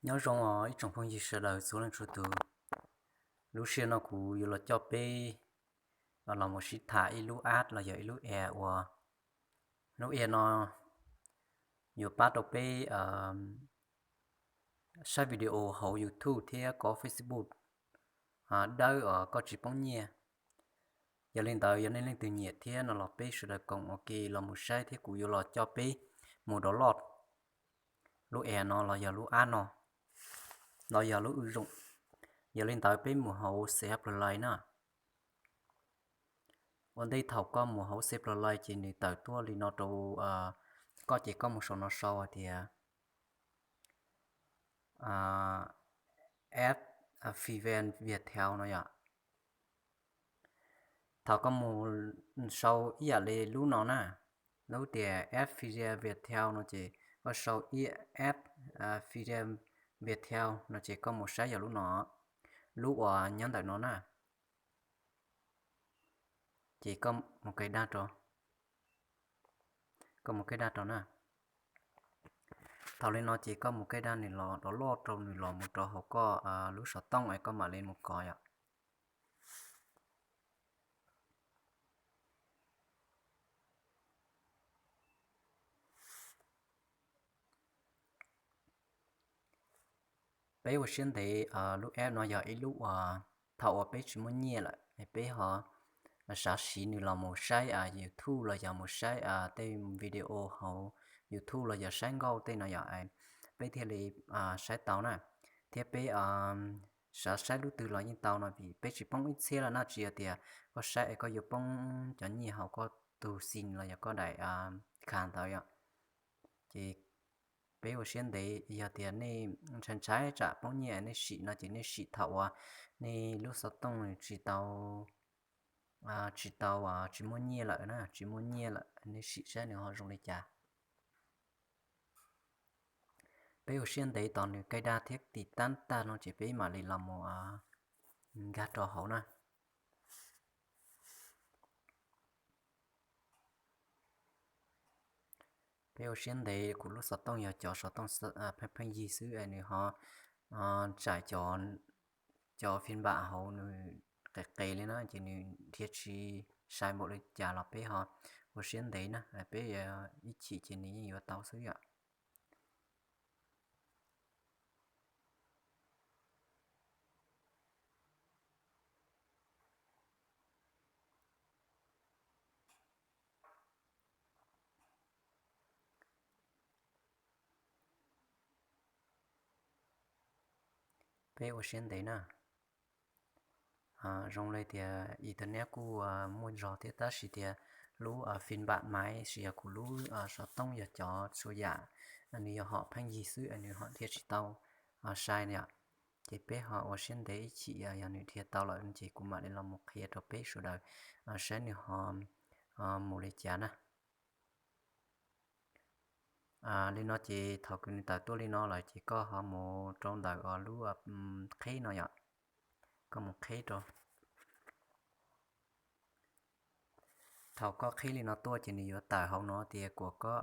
Nyob zoo os ib tsoom phooj ywg sawv daws txhua leej txhua tus. Lub sij hawm no kuv yuav los coj peb los mus sib tham ib lub app los yog ib lub app uas, lub app no yuav pab rau peb saib video hauv YouTube thiab kov Facebook dawb os koj tsis poob nyiaj. Yog li ntawd yog nej leej twg nyiam thiab no los peb sawv daws koom ua ke los mus saib thiab kuv yuav los coj peb mus download lub app no los yog lub app no, los yog lub ü zoom. Yog li ntawd peb mus hauv C Play na. Ua ntej thaum koj mus hauv C Play ces nws tawm tuaj li no rau koj ces koj mus saum no sau hais tias app Freevee Viettel no yom. Thaum koj mus sau ib yam li lub no na, lub tias app Freevee Viettel no ces koj sau app Freevee Viettel no ces koj mus saib yog lub no, lub uas nyob ntawm no na. Ces koj mus kaij daj rau, koj mus kaij daj rau na. Thaum li no ces koj mus kaij daj nws los download rau nws los mus rau hauv koj lub xov tooj es koj mam li mus kov yom. Peb ua siab ntev, lub app no yog ib lub uas thaum uas peb tsis muaj nyiaj lawm peb ho xav siv nws los mus saib YouTube los yog mus saib tej video hauv YouTube los yog saib nkauj tej no yom, peb thiaj li saib tau na. Thiab peb xav saib lub twg los yeej tau no vim peb tsis poob ib txhiab lawm na, tsis yog tias koj saib es koj yuav poob cov nyiaj hauv koj tus sim los yog koj daim kha ntawd yom. Ces peb ua siab ntev, yog tias nej ntshai ntshai tsam poob nyiaj nej sim no ces nej sim thaum uas nej lub xov tooj tsis tau, tsis tau, tsis muaj nyiaj lawm na, tsis muaj nyiaj lawm nej sim saib nws ho zoo li cas. Peb ua siab ntev tos nws kaij daj thiab tiv tab tag no ces peb mam li los mus nkag rau hauv na. Peb ua siab ntev, kuv lub xov tooj yog cov xov tooj pheej pheej yig xwb es nws ho tsaim cov phiv npam hauv nws qis qis li na ces nws thiaj tsis sai npaum li cas los peb ho ua siab ntev na, peb ib chim ces nws yeej yuav tau xwb yom. Peb ua siab ntev na. Zoo li tias internet kuj muaj zog thiab tab sis tias lub phiv npam maiv sis yog kuv lub xov tooj yog cov txhua yam nws yog hom pheej yig xwb nws ho dhia tsis tau sai yom. Ces peb ho ua siab ntev ib chim, yog nws dhia tau lawm ces kuv mam li los mus qhia rau peb sawv daws saib nws ho mus li cas na. Li no ces thaum kws nws tawm tuaj li no lawm ces koj ho mus rau ntawm lub qhib no yom. Koj mus qhib rau. Thaum koj qhib li no tuaj ces nws yuav tawm hauv no tias kuas koj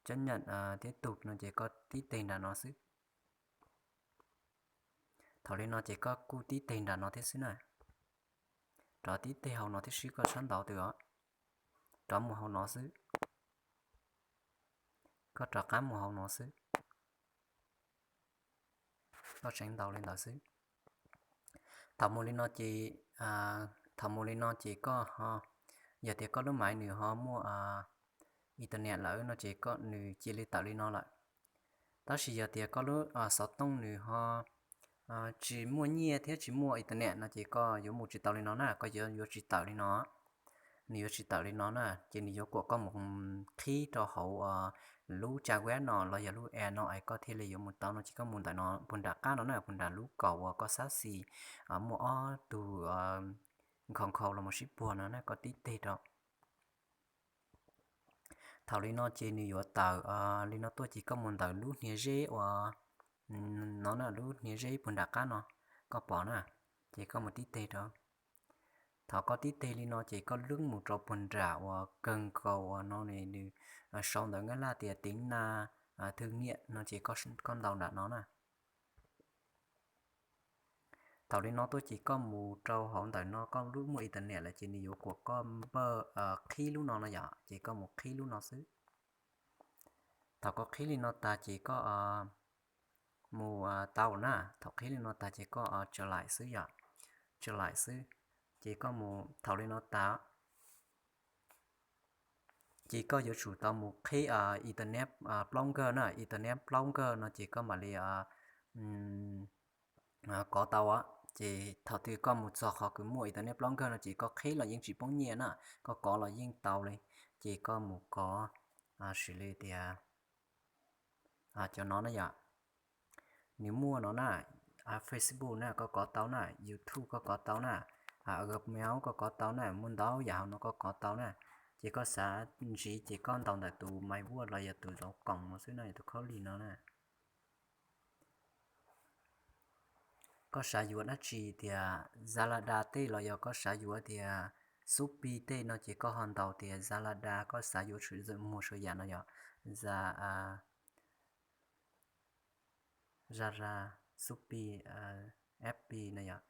cab nyam tib tug no ces koj tib teg nram no xwb. Thaum li no ces koj kuj tib teg nram no thiab xwb na. Rov tib teg hauv no thiab xwb, koj txhob ntaus twg os. Rov mus hauv no xwb. Koj rov qab mus hauv no xwb. Koj tseev ntaus li ntawd xwb. Thaum mus li no ces, thaum mus li no ces koj ho, yog tias koj lub maiv nws ho muaj internet lawm no ces nws cia li tawm li no lawm. Tab sis yog tias koj lub xov tooj nws ho tsis muaj nyiaj thiab tsis muaj internet no ces koj yuav mus tsis tau li no na, koj yuav yuav tsis tawm li no. Nws yuav tsis tawm li no na, ces nws yuav kom koj mus qhib rau hauv lub tsab web no los yog lub app no es koj thiaj li yuav mus tau no ces koj mus ntawm no puag nram qab no na, puag nram lub kaum uas koj xab xis muaj ob tug nkhaus nkhaus los mus sib puag no na, koj tib teg rau. Thaum li no ces nws yuav tawm li no tuaj ces koj mus ntawm lub hniav zeb uas no na, lub hniav zeb puag nram qab no, koj pom na, ces koj mus tib teg rau. Thaum koj tib teg li no ces koj lwb mus rau puag nram uas kawg nkaus uas no nws sau ntawv Nyab Laj tias tính năng thư niệm no ces koj ntaus nram no na. Thaum li no tuaj ces koj mus rau hauv ntawm no, koj lub muaj internet lawm ces nws yuav kom koj npaj qhib lub no no yom, ces koj mus qhib lub no xwb. Thaum koj qhib li no tas ces koj mus tau na, thaum qhib li no tas ces koj tsa laim xwb yom, tsa laim xwb. Ces koj mus thaum li no tas ces koj yuav tsum tau mus qhib internet plaub nkawg na, internet plaub nkawg no ces koj mam li kov tau. Ces thaum twg koj mus txog qhov kws muaj internet plaub nkawg no ces koj qhib los yeej tsis poob nyiaj na, koj kov los yeej tau li. Ces koj mus kov, xws li tias cov no na yom, nws muaj no na, Facebook na koj kov tau na, YouTube koj kov tau na, Gmail koj kov tau na, muaj ntau yam hauv no koj kov tau na. Ces koj xav ntsiv ces koj ntaus ntawm tus maiv vuaj los yog tus zauv koom no xwb no, yog tus khaub lig no na. Koj xav yuav dab tsi tias Zalada tej los yog koj xav yuav tias Shopee tej no ces koj ho ntaus tias Zalada, koj xav yuav muag saw yam no yom, Za Zara, Shopee, Fb no yom.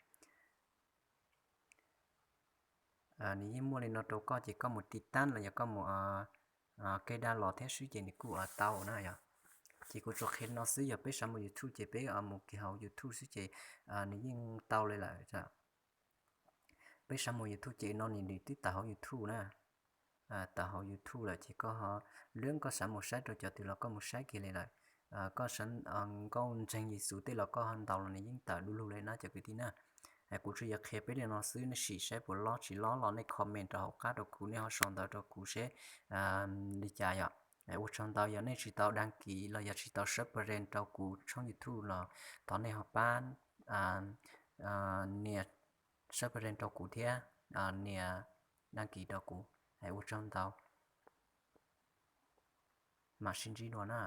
Nws yeej muaj li no rau koj ces koj mus tiv tab los yog koj mus kev dab los thiab xwb ces nws kuj tau na yom. Ces kuv tsuas qhia no xwb, yog peb xav mus YouTube ces peb mus kiag hauv YouTube xwb ces nws yeej tau li lawm. Peb xav mus YouTube ces no nws twb tawm hauv YouTube na. Tawm hauv YouTube lawm ces koj ho lwb koj xav mus saib rau cov twg los koj mus saib kiag li lawm. Koj xav nkauj ntseeg Yexus tej los koj ho ntaus los nws yeej tawm du lug li na cov kwv tij na. Kuv tsuas yog qhia peb li no xwb, nej sim saib puas lob tsis lob los nej comment rau hauv qab rau kuv, nej ho sau ntawv rau kuv seb li cas yom. Ua tsaug ntau, yog nej tsis tau đăng ký los yog tsis tau subscribe rau kuv tshooj YouTube los thov nej ho pab nias subscribe rau kuv thiab nias đăng ký rau kuv. Ua tsaug ntau, mam sib ntsib dua na.